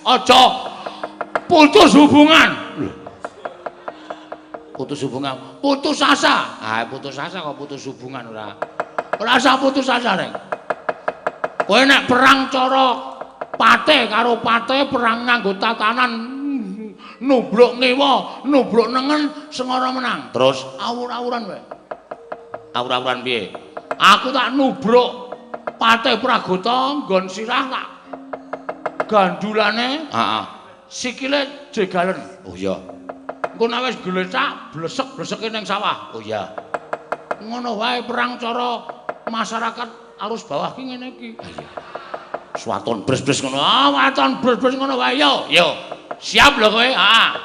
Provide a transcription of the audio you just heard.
Aja putus hubungan. Lho. Putus hubungan, putus asa. Ah, putus asa kok putus hubungan ora. Ora usah putus asa, Reng. Kowe nek perang cara pate karo pate, perang nganggo tatanan nubruk ngiwa, nubruk nengen, sengara menang. Terus awur-awuran wae. Awur-awuran piye? Aku tak nubruk pate Pragota nggon sirah, tak gandulane, heeh. Sikile jegalen. Oh iya. Engko nek wis glecak, blesek-bleseke ning sawah. Oh iya. Ngono wae perang cara masyarakat arus bawah ki ngene iki. Ah iya. Swaton bres-bres ngono. Ah, waton bres-bres ngono wae yo. Yo. Siap lho kowe. Ah.